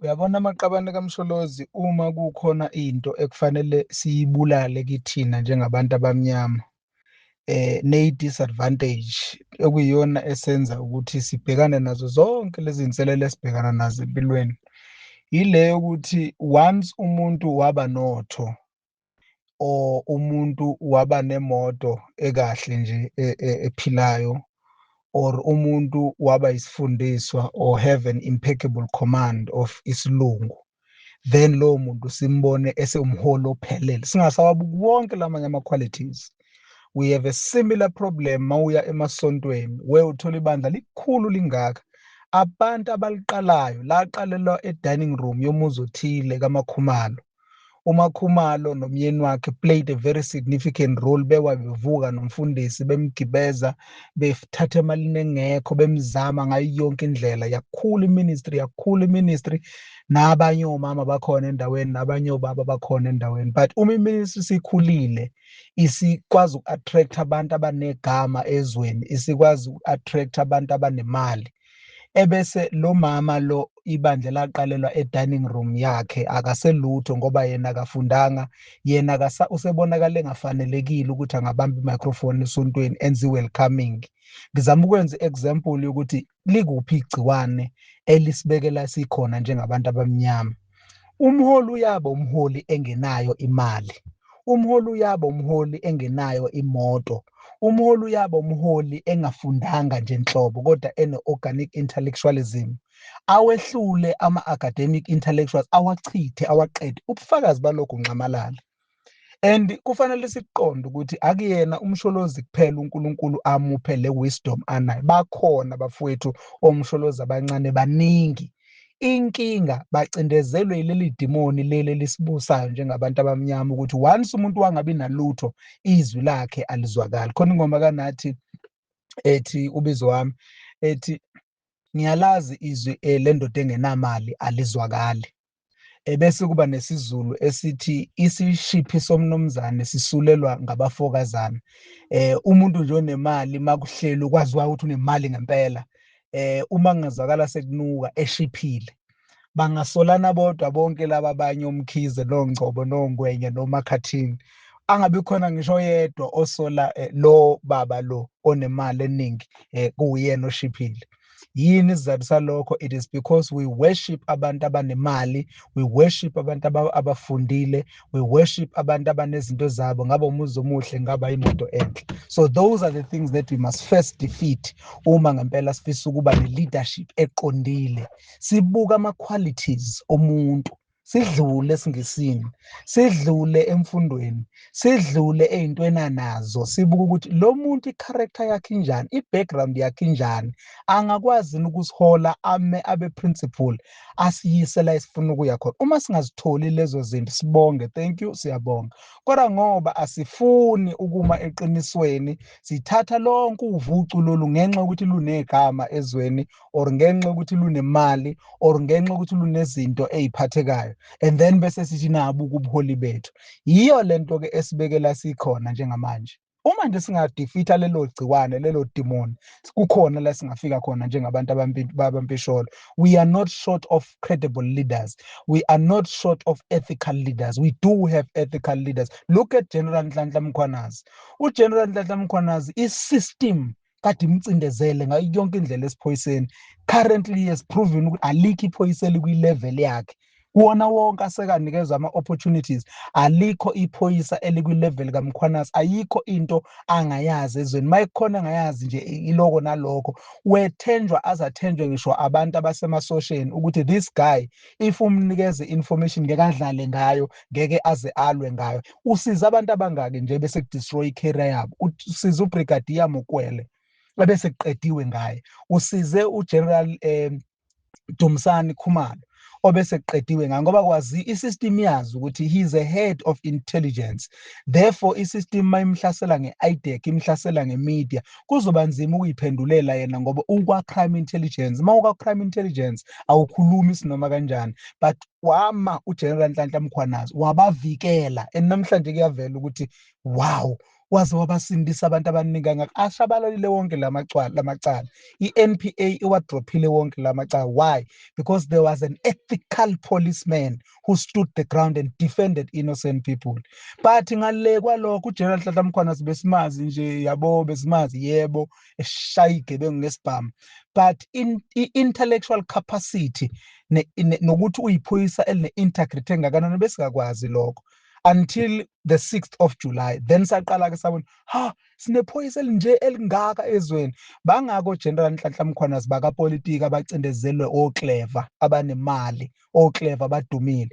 Uyabona, amaqabane kaMsholozi, uma kukhona into ekufanele siyibulale kithina njengabantu abamnyama neyi-disadvantage okuyiyona esenza ukuthi sibhekane nazo zonke lezi zinselelo esibhekana nazo empilweni, ile yokuthi once umuntu waba notho or umuntu waba nemoto ekahle nje ephilayo or umuntu waba isifundiswa or have an impeccable command of isilungu, then lowo muntu simbone esewumholi ophelele, singasawabuki wonke lamanye ama-qualities. We have a similar problem mawuya emasontweni, where uthola ibandla likhulu lingaka, abantu abaliqalayo laqalelwa e-dining room yomuzi othile kaMakhumalo. UMakhumalo nomyeni wakhe played a very significant role, bewa bevuka nomfundisi, bemgibeza, bethatha emalini engekho, bemzama ngayo yonke indlela. Yakhula iministry, yakhula iministry, nabanye omama bakhona endaweni, nabanye obaba bakhona endaweni. But uma iministry isikhulile, isikwazi uku-attract abantu abanegama ezweni, isikwazi uku-attract abantu abanemali, ebese lo mama lo ibandla laqalelwa e-dining room yakhe akaselutho, ngoba yena akafundanga, yena akasa usebonakala engafanelekile ukuthi angabamba i-microphone esontweni enze i-welcoming. Ngizama ukwenza i-example yokuthi likuphi igciwane elisibekela sikhona njengabantu abamnyama. Umholi uyaba umholi engenayo imali, umholi uyaba umholi engenayo imoto, umholi uyaba umholi engafundanga nje nhlobo, kodwa ene-organic intellectualism, awehlule ama-academic intellectuals, awachithe, awaqede. Ubufakazi balokhu nxamalala. And kufanele sikuqonde ukuthi akuyena uMsholozi kuphela uNkulunkulu amuphe le wisdom anayo. Bakhona bafowethu oMsholozi abancane, baningi. Inkinga bacindezelwe yileli dimoni leli elisibusayo njengabantu abamnyama, ukuthi once umuntu wangabi nalutho, izwi lakhe alizwakali. Khona ingoma kaNathi ethi ubizo wami, ethi ngiyalazi izwi lendoda engenamali alizwakali. Ebese kuba nesiZulu esithi isishiphi somnumzane sisulelwa ngabafokazana. Umuntu nje onemali, makuhleli ukwaziwa ukuthi unemali ngempela, uma kungazwakala sekunuka eshiphile, bangasolana bodwa bonke laba abanye, oMkhize noNgcobo noNgwenya noMakhathini, angabi khona ngisho oyedwa osola lo baba lo onemali eningi kuwuyena oshiphile. Yini isizathu salokho? It is because we worship abantu abanemali, we worship abantu abafundile, we worship abantu abanezinto zabo, ngaba umuzi omuhle, ngaba imoto enhle. So those are the things that we must first defeat uma ngempela sifisa ukuba ne-leadership eqondile. Sibuka ama-qualities omuntu, sidlule esiNgisini, sidlule emfundweni, sidlule ey'ntweni anazo, sibuke ukuthi lo muntu i-character yakhe injani, i-background yakhe injani, angakwazi yini ukusihola, ame abe principle, asiyise la esifuna ukuya khona. Uma singazitholi lezo zinto, sibonge, thank you, siyabonga. Kodwa ngoba asifuni ukuma eqinisweni, sithatha lonke uvucu lolu ngenxa yokuthi lunegama ezweni or ngenxa yokuthi lunemali or ngenxa yokuthi lunezinto ey'phathekayo, and then bese sithi nabo ubuholi bethu. Yiyo lento ke esibekela sikhona njengamanje. Uma nje singadefeata lelo gciwane, lelo demon, kukhona la singafika khona njengabantu abampisholo. We are not short of credible leaders, we are not short of ethical leaders. We do have ethical leaders. Look at General Nhlanhla Mkhwanazi. UGeneral Nhlanhla Mkhwanazi, i-system kade imcindezele ngayo yonke indlela esiphoyiseni. Currently has proven ukuthi alikho iphoyisa elikwi-level yakhe. Kuwona wonke asekanikezwa ama-opportunities, alikho iphoyisa elikwi-level kaMkhwanazi. Ayikho into angayazi ezweni. Uma kukhona angayazi nje, iloko nalokho. Wethenjwa, azathenjwe ngisho abantu abasemasosheni ukuthi this guy, if umnikeze information, ngeke adlale ngayo, ngeke aze alwe ngayo. Usiza abantu abangaki nje bese kudestroy i-career yabo? Usiza uBrigadier Mokwele ebese kuqediwe ngaye. Usize uGeneral Dumisani Khumalo obese kuqediwe ngayo, ngoba kwazi isystem yazi ukuthi he is a head of intelligence. Therefore isystem mayimhlasela nge-IDAC, imhlasela ngemedia, kuzoba nzima ukuyiphendulela yena, ngoba ukwa crime intelligence. Uma ukwa crime intelligence, awukhulumi isinoma kanjani. But wama uGeneral Nhlanhla Mkhwanazi wabavikela, and namhlanje kuyavela ukuthi wow. Waze wabasindisa abantu abaningi kangaka. Ashabalalile wonke lamacala. I-NPA iwadrophile wonke lamacala. Why? Because there was an ethical policeman who stood the ground and defended innocent people. But ngale kwalokho, uGeneral Nhlanhla Mkhwanazi besimazi nje, yabo, besimazi, yebo, eshaya igebengu ngesibhamu, but in i-intellectual capacity nokuthi uyiphoyisa eline-integrity engakanani, besingakwazi lokho until the 6th of July. Then saqala ke sabona, ha, sinephoyisa elinje elingaka ezweni. Bangako General Nhlanhla Mkhwanazi bakapolitiki abacindezelwe oclever, abanemali, oclever abadumile.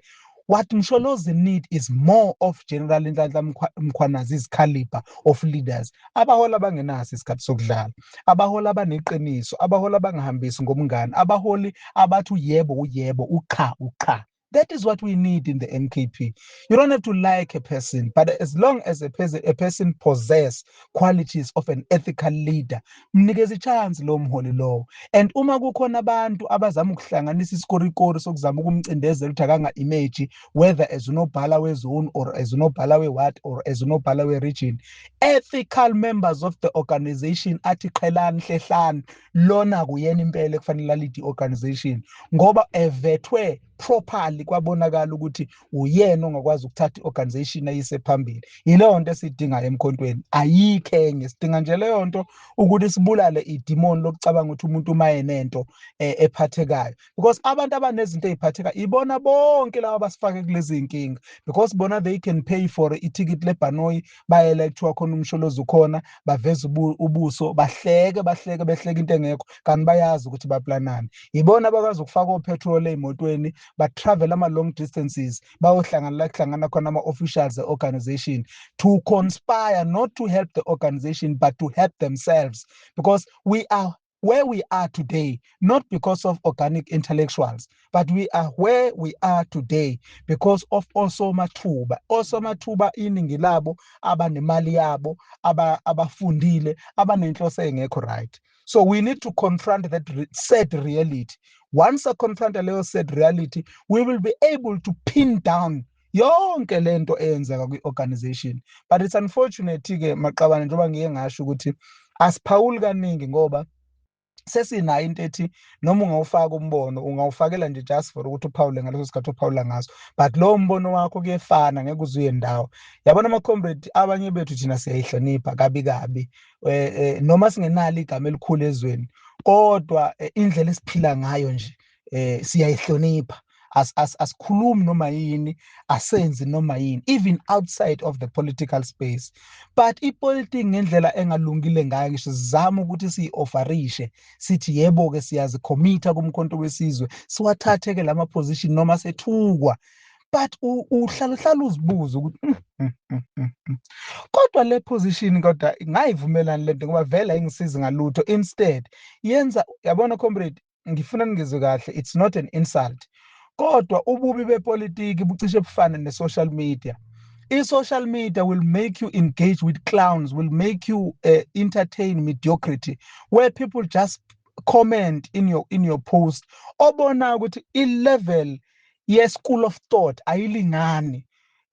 What Msholozi need is more of General Nhlanhla Mkhwanazi's caliber of leaders, abahola abangenaso isikhathi sokudlala, abaholi abaneqiniso, abaholi abangahambisi ngomngani, abaholi abathi uyebo uyebo, uqha uqha. That is what we need in the MKP. You don't have to like a person, but as long as a person possess qualities of an ethical leader, mnikeze ichance lo mholi lowo. And uma kukhona abantu abazama ukuhlanganisa isikorikori sokuzama ukumcindezela ukuthi akanga image, whether as unobhala wezone or as unobhala we-ward or as unobhala we-region, ethical members of the organization athi qhelani, hlehlani, lona kuyena impela ekufanele lead i-organization, ngoba evethwe properly, kwabonakala ukuthi uyena ongakwazi ukuthatha i-organization ayise phambili. Yileyo nto esiyidingayo emkhontweni, ayikho enye. Sidinga nje leyo nto ukuthi sibulale idimoni lokucabanga ukuthi umuntu uma enento ephathekayo, because abantu abanezinto ey'phathekayo ibona bonke laba abasifake kulezi y'nkinga, because bona they can pay for ithikithi lebhanoyi, baye la kuthiwa khona uMsholozi ukhona, baveze ubuso, bahleke, bahleke, behleke into engekho, kanti bayazi ukuthi baplanani. Ibona abakwazi ukufaka opetrol ey'motweni, batravel ama-long distances, bayohlangana la kuhlangana khona ama-officials e-organization to conspire, not to help the organization but to help themselves, because we are where we are today not because of organic intellectuals, but we are where we are today because of osomathuba. Osomathuba iningi labo abanemali yabo, abafundile, abanenhloso engekho right. So we need to confront that sad reality. Once I confront leyo sad reality, we will be able to pin down yonke lento eyenzeka kwi-organization. But it's unfortunate ke, maqabane, njengoba ngiye ngasho ukuthi asiphawuli kaningi, ngoba sesinayo into ethi noma ungawufaka umbono, ungawufakela nje just for ukuthi uphawule ngaleso sikhathi ophawula ngaso, but lowo mbono wakho kuyefana ngeke uze uye ndawo. Yabona, ama-comrade, abanye bethu thina siyayihlonipha kabi kabi, noma singenalo igama elikhulu ezweni, kodwa indlela esiphila ngayo nje siyayihlonipha. Asikhulumi noma yini, asenzi noma yini, even outside of the political space. But ipolitiki ngendlela engalungile ngayo, ngisho sizama ukuthi siyi-offerishe, sithi yebo-ke, siyazikhomitha kuMkhonto weSizwe, siwathathe-ke lama position noma sethukwa, but uhlala uhlala uzibuza ukuthi kodwa le position kodwa ngayivumelani lento, ngoba vele ayingisizi ngalutho, instead yenza, yabona comrade, ngifuna ningizwe kahle, it's not an insult, kodwa ububi bepolitiki bucishe bufane ne-social media. I-social media will make you engage with clowns, will make you entertain mediocrity, where people just comment in your post, obona ukuthi i-level ye-school of thought ayilingani,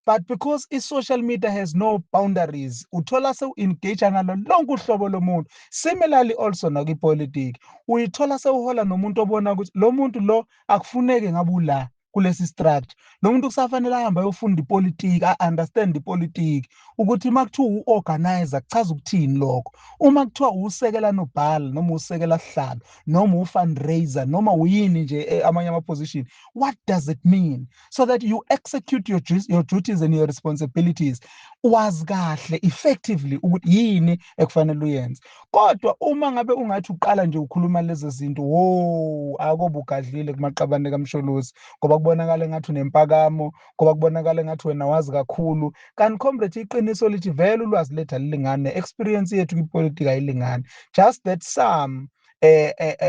but because i-social media has no boundaries, uthola sewu-engage nalo lonke uhlobo lomuntu. Similarly also nakwipolitiki, uyithola sewuhola nomuntu obona ukuthi lo muntu lo akufuneki ngabe ula kulesi structure, lo muntu kusafanele ahambe ayofunda ipolitiki, a-understand ipolitiki, ukuthi uma kuthiwa u-organizer kuchaza ukuthini lokho, uma kuthiwa usekela nobhala noma usekela sihlalo noma u-fundraiser noma uyini nje, amanye ama-position, what does it mean, so that you execute your duties and your responsibilities wazi kahle effectively ukuthi yini ekufanele uyenze. Kodwa uma ngabe ungathi uqala nje ukhuluma lezo zinto, wo, akobe ugadlile kumaqabane kaMsholozi, ngoba kubonakala engathi unempakamo, ngoba kubonakala engathi wena wazi kakhulu, kanti comrade, iqiniso lithi vele ulwazi lethu alilingani, experience yethu kwipolitiki ayilingani. Just that some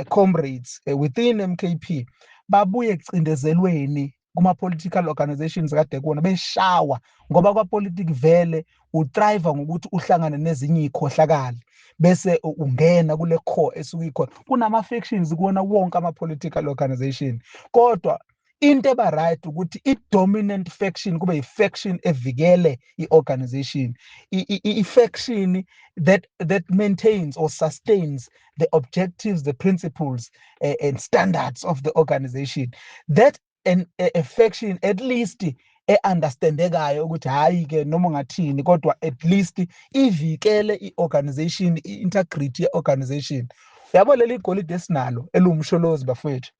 comrades within MKP babuye ekucindezelweni kuma-political organizations kade kuwona, beshawa, ngoba kwapolitiki vele uthrive ngokuthi uhlangane nezinye iy'khohlakali, bese ungena kule core esuke ikhona. Kunama-factions kuwona wonke ama-political organization, kodwa Into eba right ukuthi i-dominant faction kube i-faction evikele i-organization, i-faction that maintains or sustains the objectives, the principles and standards of the organization. That and a faction at least e-understandekayo ukuthi hhayi ke noma ungathini, kodwa at least ivikele i-organization, i-integrity ye-organization. Yabo, leli golide esinalo eliwumsholozi, bafowethu,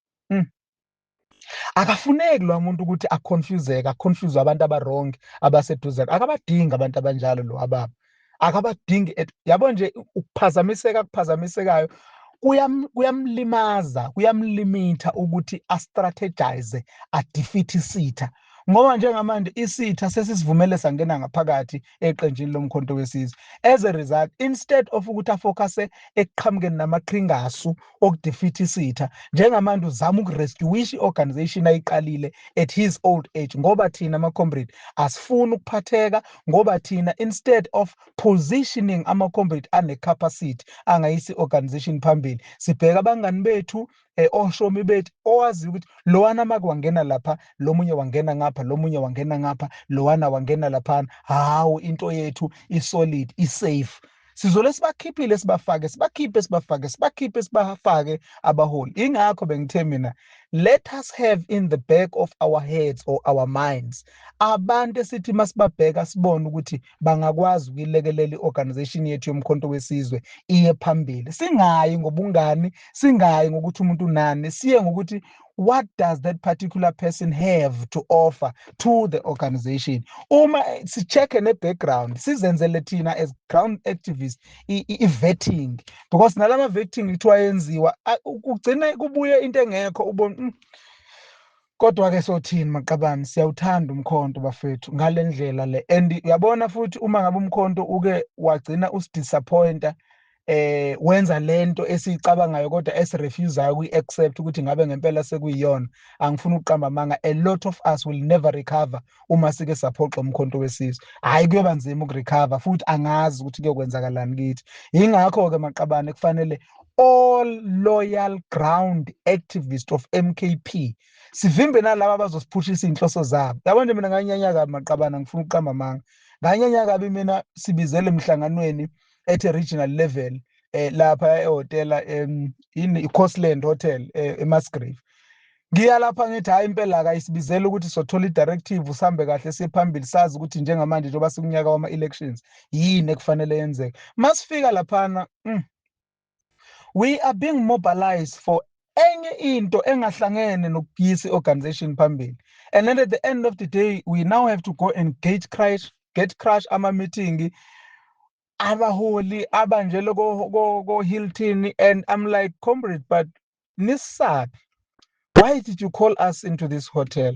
Akafuneki lo muntu ukuthi a-confuseke, a-confuse abantu aba-wrong abaseduze. Akabadingi abantu abanjalo lo ababa, akabadingi. Yabo nje, ukuphazamiseka kuphazamisekayo kuyamlimaza, kuyam-limitha ukuthi a-strategize, a-defeat isitha, ngoba njengamanje isitha sesisivumele sangena ngaphakathi eqenjini loMkhonto weSizwe. As a result, instead of ukuthi a-focuse ekuqhamukeni namaqhingasu oku-defeat isitha, njengamanje uzama uku-rescueisha i-organization ayiqalile at his old age, ngoba thina ama-comrade asifuni ukuphatheka, ngoba thina, instead of positioning ama-comrade ane-capacity angayisa i-organization phambili, sibheka abangani bethu, oshomi bethu, owaziyo ukuthi lowana make wangena lapha, lo munye wangena ngapha, lo munye wangena ngapha, lowana wangena laphana, hawu, into yethu i-solid, i-safe. Sizole sibakhiphile, sibafake, sibakhiphe, sibafake, sibakhiphe, sibafake abaholi. Ingakho bengithe mina, let us have in the back of our heads or our minds abantu esithi masibabheka sibone ukuthi bangakwazi ukuyilekelela i-organization yethu yoMkhonto weSizwe iye phambili. Singayi ngobungani, singayi ngokuthi umuntu unani, siye ngokuthi what does that particular person have to offer to the organization. Uma si-check-e ne-background, sizenzele thina as ground activists i-vetting, because nalama vetting kuthiwa yenziwa, kugcine kubuye into engekho ubone. Kodwa-ke sothini, maqabane? Siyawuthanda umkhonto, bafethu, ngale ndlela le. And uyabona futhi, uma ngabe umkhonto uke wagcina usi-disappointa, wenza lento esiyicabangayo kodwa esi-refusayo ukuyi-accept ukuthi ngabe ngempela sekuyiyona, angifuni ukuqamba amanga, a lot of us will never recover. Uma sike saphoxa umkhonto wesizwe, hhayi, kuyoba nzima uku-recover futhi, angazi ukuthi kuyokwenzakalani kithi. Yingakho-ke, maqabane, kufanele all loyal ground activists of MKP sivimbe nalaba abazosiphushisa iy'nhloso zabo. Yabo nje, mina nganyanya kabi, maqabana, ngifuna ukuqamba amanga, nganyanya kabi mina. Sibizele emhlanganweni at a regional level lapha ehhotela, yini, i-Coastland Hotel eMusgrave. Ngiya lapha ngithi hayi, impela akayisibizele ukuthi sothola i-directive, sihambe kahle siye phambili, sazi ukuthi njengamanje njengoba sikunyaka wama-elections yini ekufanele yenzeke. Masifika laphana, we are being mobilized for enye into engahlangene nokuyisa i-organization phambili. And then at the end of the day we now have to go and gate crash ama-meeting abaholi abanjelo ko Hilton. And I'm like, "Comrade, but nisaphi? Why did you call us into this hotel?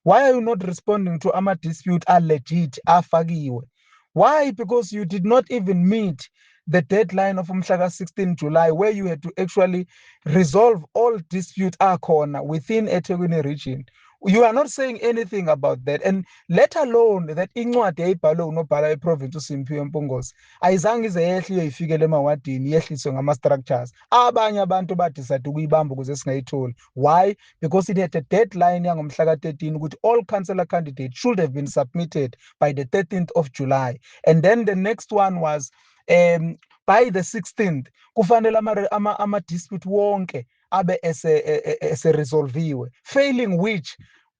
Why are you not responding to ama dispute are legit afakiwe? Why? Because you did not even meet the deadline of umhla ka-16 July, where you had to actually resolve all dispute akhona within eThekwini region. You are not saying anything about that." And let alone that incwadi eyibhalwe unobhala we-province uSimphiwe Mpungose ayizange ize yehle iyoyifikela emawadini, yehliswe ngama-structures. Abanye abantu ba-decide ukuyibamba ukuze singayitholi. Why? Because it had a deadline yangomhla ka-13 ukuthi all councillor candidates should have been submitted by the 13th of July, and then the next one was by the 16th kufanele ama-dispute wonke abe ese-resolviwe, failing which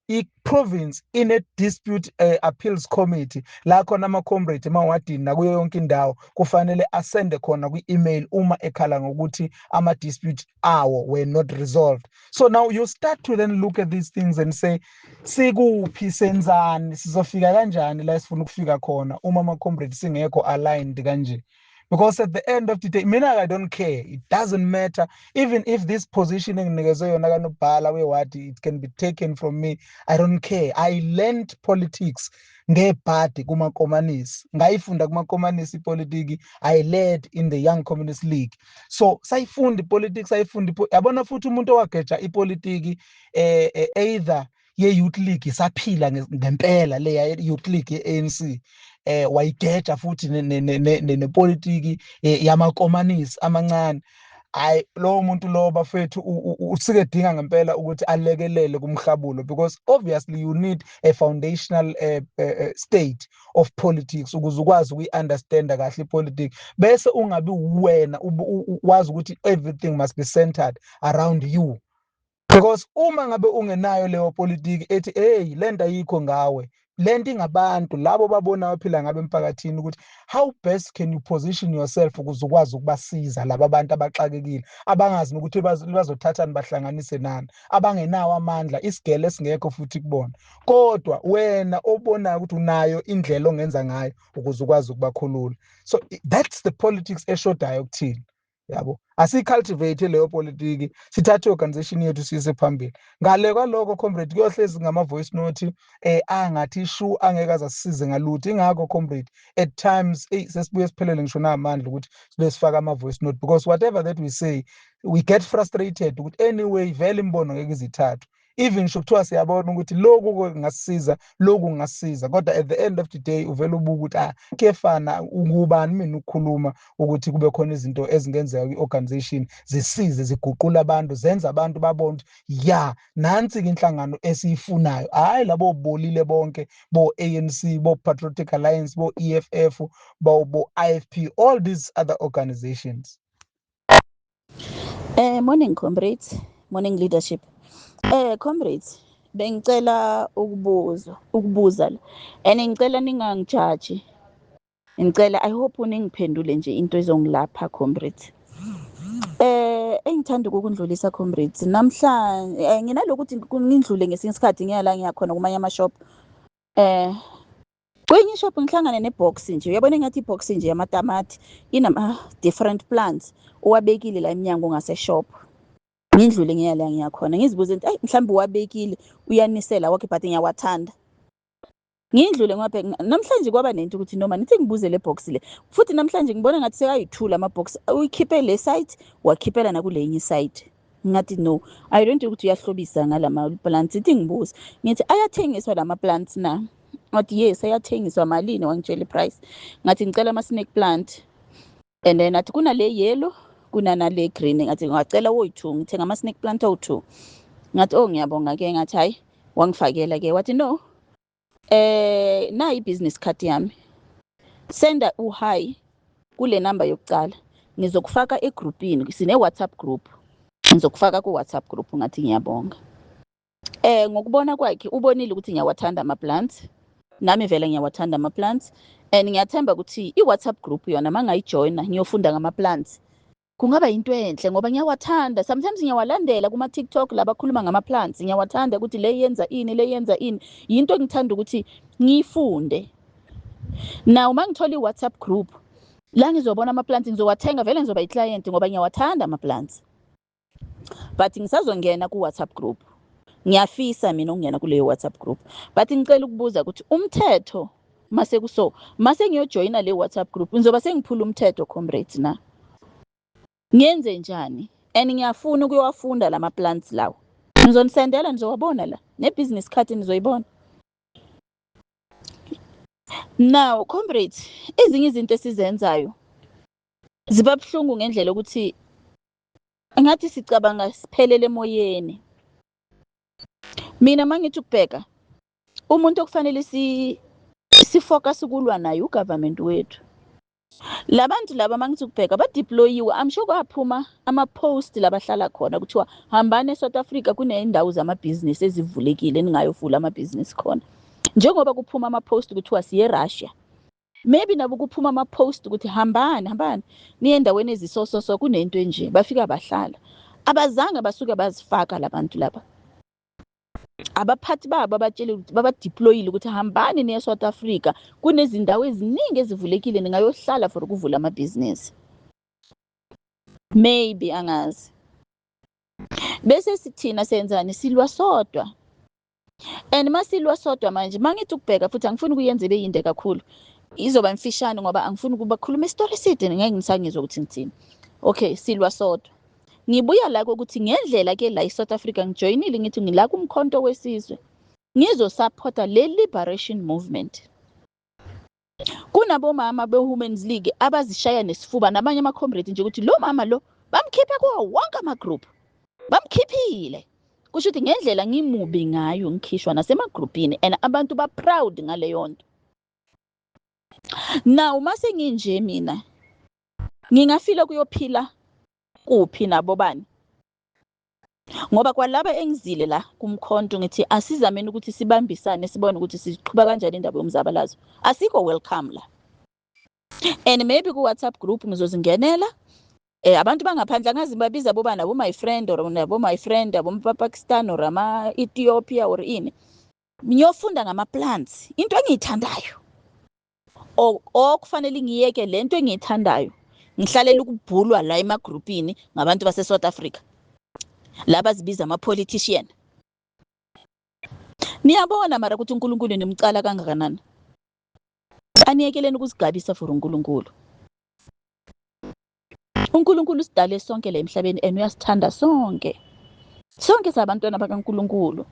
i-province ine-dispute appeals committee la khona ama-comrade emawadini nakuyo yonke indawo kufanele asende khona kwi-email uma ekhala ngokuthi ama-dispute awo were not resolved. So now you start to then look at these things and say, sikuphi, senzani, sizofika kanjani la esifuna ukufika khona uma ama-comrade singekho aligned kanje? Because at the end of the day, mina, I don't care, it doesn't matter even if this position enginikezwe yona kanobhala wewadi, it can be taken from me, I don't care. I learned politics ngebhadi kumakomanisi, ngayifunda kumakomanisi ipolitiki. I led in the Young Communist League, so sayifunda ipolitiki, sayifunda. Yabona futhi, umuntu owageja ipolitiki either ye-youth league isaphila ngempela le youth league ye-ANC, wayigeja futhi nepolitiki yamakomanisi amancane. Hayi, lowo muntu lowo, bafethu, usuke edinga ngempela ukuthi alekelele kumhlabulo, because obviously you need a foundational state of politics ukuze ukwazi ukuyi-understanda kahle ipolitics, bese ungabi wena wazi ukuthi everything must be centered around you. Because uma ngabe ungenayo leyo politiki ethi, hey, lento ayikho ngawe, lento ingabantu labo babonayo phila ngabe emphakathini, ukuthi how best can you position yourself ukuze ukwazi ukubasiza laba bantu abaxakekile, abangazi nokuthi bazothathani, bahlanganise nani, abangenawo amandla, isigele esingekho futhi kubona, kodwa wena obonayo ukuthi unayo indlela ongenza ngayo ukuze ukwazi ukubakhulula. So that's the politics eshodayo kuthina, yabo. Asiyicultivate leyo politiki, sithathe i-organization yethu siyise phambili. Ngale kwaloko, comrade, kuyohlezi ngama-voice note angathi shu, angeke aze asisize ngalutho. Ingakho, comrade, at times, eyi, sesibuye siphelele ngisho namandla ukuthi sibe sifaka ama-voice note, because whatever that we say, we get frustrated ukuthi anyway vele imibono ngeke izithathwe, even ngisho kuthiwa siyabona ukuthi lokhu kungasisiza, lokhu kungasisiza, kodwa at the end of the day uvele ubuka ukuthi, ah, kuyefana, ngubani mina ukukhuluma ukuthi kube khona izinto ezingenzeka kwi-organization zisize, ziguqula abantu, zenza abantu babone ukuthi ya, nansi-ke inhlangano esiyifunayo, hhayi labo bolile bonke bo-ANC, bo-Patriotic Alliance, bo-EFF, bo-IFP, all these other organizations. Morning comrades, morning leadership. Comrades, bengicela ukubuza la. And ngicela ningangijaji. Ngicela, I hope ningiphendule nje into ezongilapha, comrades. Engithanda ukukundlulisa, comrades, namhlanje nginalokuthi ngindlule ngesinye isikhathi ngiya la ngiyakhona kumanye ama shop. Kwenye ishop ngihlangane nebox nje, uyabona, engathi ibox nje yamatamati, inama different plants owabekile la eminyango ngase shop. Ngindlule ngiya la ngiyakhona, ngizibuze ukuthi, ayi, mhlawumbe uwabekile uyanisela wakhe, but ngiyawathanda. Ngindlule ngwabheka namhlanje, kwaba nento ukuthi noma nithi ngibuze le box le futhi namhlanje, ngibona ngathi sekayithula ama-box, uyikhiphe le side, wakhiphela nakulenye side. Ngathi no, I don't ukuthi uyahlobisa ngalama plants. Ithi ngibuze, ngithi, "Ayathengiswa lama plants na?" Ngathi, "Yes, ayathengiswa, malini?" Wangitshela iprice. Ngathi, "Ngicela ama-snake plant." And then athi kunale yellow, kunanale green. Ngathi, "Ngacela woyi-two, ngithenga ama-snake plant awu-two." Ngathi, "Oh, ngiyabonga-ke." Ngathi, "Hhayi." Wangifakela-ke, wathi, "No, nayi i-business card yami, senda u-hi kule namba yokucala, ngizokufaka egrupini, sine-WhatsApp group, ngizokufaka ku-WhatsApp group." Ngathi, "Ngiyabonga." Ngokubona kwakhe ubonile ukuthi ngiyawathanda ama-plants, nami vele ngiyawathanda ama-plants, and ngiyathemba ukuthi i-WhatsApp group yona mangayijoyina ngiyofunda ngama-plants kungaba into enhle, ngoba ngiyawathanda. Sometimes ngiyawalandela kuma-TikTok labakhuluma ngama-plants, ngiyawathanda ukuthi le yenza ini, le yenza ini, yinto engithanda ukuthi ngiyifunde. Now uma ngithola i-WhatsApp group la ngizobona ama-plants, ngizowathenga vele, ngizoba i-client ngoba ngiyawathanda ama-plants, but ngisazongena ku-WhatsApp group. Ngiyafisa mina ukungena kuleyo WhatsApp group, but ngicela ukubuza ukuthi umthetho mase kuso, mase ngiyojoyina le WhatsApp group, ngizoba sengiphula umthetho, comrades, na? Ngiyenze njani? And ngiyafuna ukuyowafunda lama plants lawo. Ngizonisendela, nizowabona la, ne-business card nizoyibona. Now comrades, ezinye izinto esizenzayo ziba buhlungu ngendlela ukuthi ngathi sicabanga siphelele emoyeni. Mina mangithi ukubheka umuntu okufanele si sifocus ukulwa naye, ugovernment wethu. Labantu laba, mangithi ukubheka, badeployiwe. I'm sure kwaphuma ama-post labahlala khona, kuthiwa hambani e-South Africa, kuney'ndawo zamabhizinisi ezivulekile, ningayovula amabhizinisi khona. Njengoba kuphuma ama-post kuthiwa siye e-Russia, maybe nabo kuphuma ama-post ukuthi hambani, hambani niye endaweni eziso so so, kunento enje. Bafika bahlala, abazange basuke bazifaka labantu laba. Abaphathi babo abatshele ukuthi babadeployile ukuthi hambani niye e-South Africa, kunezindawo eziningi ezivulekile, ningayohlala for ukuvula amabhizinisi. Maybe, angazi. Bese sithina senzani? Silwa sodwa. And masilwa sodwa manje, mangithi ukubheka futhi, angifuni ukuyenza ibe yinde kakhulu, izoba mfishane, ngoba angifuni ukuba khuluma isitori eside, ngeke ngisangizwa ukuthi ngithini. Okay, silwa sodwa. Ngibuya la kokuthi ngendlela ke la eSouth Africa ngijoyinile, ngithi ngila kuMkhonto weSizwe, ngizosupporta le liberation movement. Kunabomama be-Women's League abazishaya nesifuba, namanye ama-comrade nje, ukuthi lo mama lo Bamkhiphe kuwo wonke ama-group, bamkhiphile. Kusho ukuthi ngendlela ngimubi ngayo ngikhishwa nasemagrupini, and abantu ba-proud ngaleyo nto. Now mase nginje mina ngingafila kuyophila kuphi nabo bani? Ngoba kwalaba engizile la kumkhonto ngithi asizameni ukuthi sibambisane sibone ukuthi siqhuba kanjani indaba yomzabalazo. Asikho welcome la. And maybe ku WhatsApp group ngizozingenela. Abantu bangaphandle angazi babiza bobani, abo my friend or nabo my friend abo Pakistan or ama Ethiopia or ini. Ngiyofunda ngama plants, into engiyithandayo. Okufanele ngiyeke lento engiyithandayo. Ngihlalela ukubhulwa la emagrupini ngabantu base South Africa. Laba zibiza ama politician. Niyabona mara ukuthi uNkulunkulu nimcala kangakanani. Aniyekeleni ukuzigabisa for uNkulunkulu. uNkulunkulu usidale sonke la emhlabeni and uyasithanda sonke. Sonke sabantwana bakaNkulunkulu.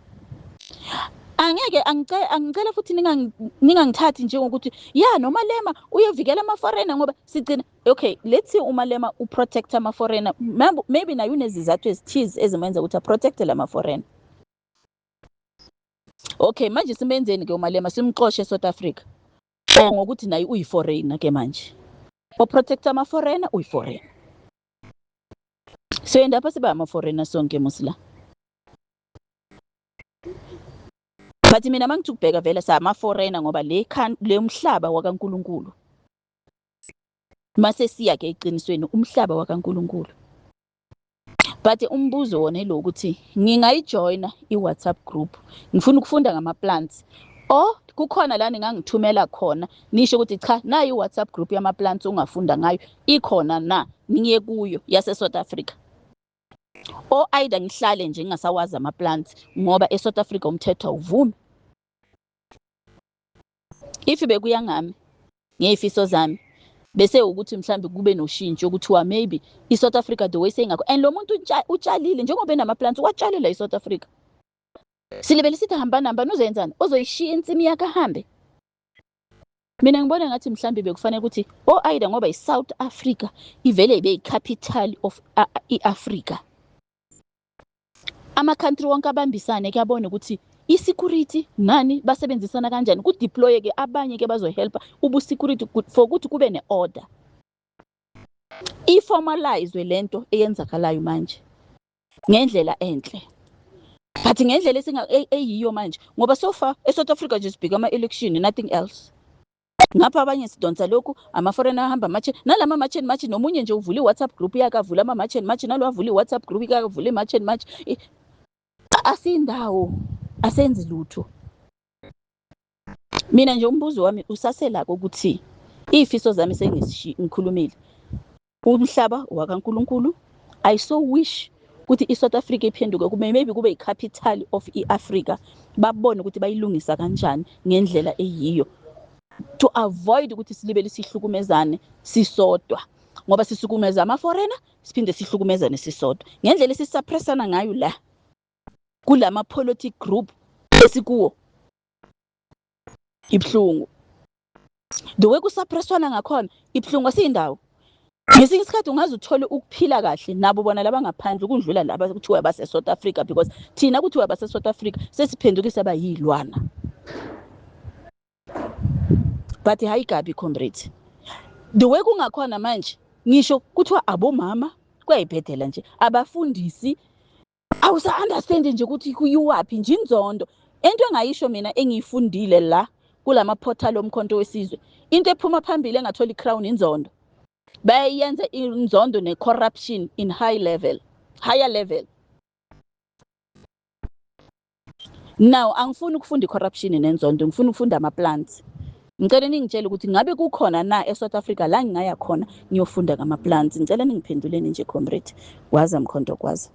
Angeke angicela futhi ningangithathi njengokuthi ya noMalema uyovikela ama-foreigner ngoba sigcina okay, let's say uMalema uprotect ama-foreigner, maybe naye unezizathu ezithize ezimenza ukuthi aprotecte lama-foreigner. Okay, manje simenzeni ke uMalema, simxoshe eSouth Africa or ngokuthi naye uyi-foreigner ke manje, oprotect ama-foreigner uyi-foreigner. So endapha siba ama-foreigner sonke musila. But mina mangithi ukubheka vele sama-foreigner ngoba le umhlaba wakaNkulunkulu. Mase siya ke eqinisweni umhlaba wakaNkulunkulu. But umbuzo wona lo ukuthi ngingayijoina iWhatsApp group, ngifuna ukufunda ngama plants, or kukhona la ningangithumela khona nisho ukuthi cha nayi iWhatsApp group yama plants ungafunda ngayo ikhona na, ngiye kuyo yase South Africa. Or either ngihlale nje ngingasawazi ama plants ngoba eSouth Africa umthetho awuvumi. If bekuya ngami ngezifiso zami bese ukuthi mhlambi kube noshintsho ukuthiwa maybe iSouth Africa the way seyingakho, and lo muntu utshalile njengoba enama plants watshalela iSouth Africa. Silibele sithi hamba namba uzoyenzani, uzoyishiya insimi yakhe ahambe. Mina ngibona ngathi mhlambi bekufanele ukuthi either ngoba iSouth Africa ivele ibe icapital of iAfrica, ama country wonke abambisane kuyabona ukuthi isecurity nani basebenzisana kanjani, ku deploy ke abanye ke bazohelpa ubu security for ukuthi kube neorder, iformalize lento eyenzakalayo manje ngendlela enhle. But ngendlela esinga eyiyo manje ngoba so far eSouth Africa nje sibheka ama election, nothing else. Ngapha abanye sidonsa lokhu ama-foreigner ahamba march nalama march and march, nomunye nje uvula iWhatsApp group yakhe avula ama march and march, nalo avula iWhatsApp group yakhe avula i-march and march. Asindawo, asenzi lutho. Mina nje umbuzo wami usaselako ukuthi izifiso zami sengikhulumile, umhlaba wakaNkulunkulu. I so wish ukuthi iSouth Africa iphenduke kube maybe kube icapital of iAfrica, babone ukuthi bayilungisa kanjani ngendlela eyiyo to avoid ukuthi silibele sihlukumezane sisodwa, ngoba sisukumeza ama-foreigner siphinde sihlukumezane sisodwa ngendlela esisuppressana ngayo la kulama politic group esikuwo. Ibhlungu the way kusuppresswana ngakhona, ibhlungu asiyindawo. Ngesinye isikhathi ungaze uthole ukuphila kahle nabo bona laba ngaphandle ukundlula laba kuthiwa base South Africa, because thina kuthiwa base South Africa sesiphendukisa abayilwana. But hayi kabi comrades, the way kungakhona manje, ngisho kuthiwa abomama kuyayibhedela nje, abafundisi awusa understand nje ukuthi kuyiwaphi nje inzondo. Into engayisho mina engiyifundile la kulama portal omkhonto wesizwe, into ephuma phambili engathola icrown inzondo. Bayayenza inzondo ne-corruption in high level, higher level. Now angifuni ukufunda i-corruption nenzondo, ngifuna ukufunda ama-plants. Ngicela ningitshele ukuthi ngabe kukhona na eSouth Africa la ngingaya khona ngiyofunda ngama-plants. Ngicela ningiphenduleni nje comrade. Gwaza mkhonto gwaza.